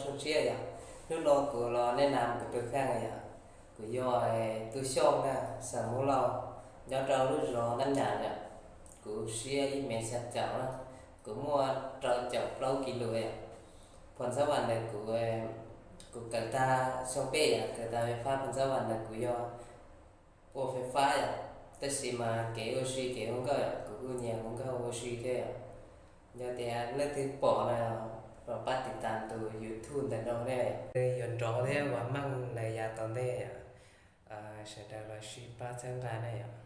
Soo Tshiab yom. Hnub no kuv los nej nam kuv tus kheej yom. Kuv yog Tub Xyooj na, xeem Hmoob Lauj, nyob rau lub zos Nab Nyas yom. Kuv siab ib mev xya caum na, kuv muaj rau caum plaub kis lus yom. Phoo Xab Vas ntawm kuv, kuv kawm tag xyoo peb yom, kawm tag fais fab Phoo Xab Vas ntawm kuv yog ua fais fab yom. Tab sis mas kev ua si kev ua nkauj yom, kuv kuj nyiam ua nkauj ua si thiab yom. Yog tias leej twg pom no los pab tiv tas tus YouTube ntawm no ne, yuav nrov thiab ua meej lawm yav tom ntej yom. Sawv daws los sib pab txhawb nqa ne yom.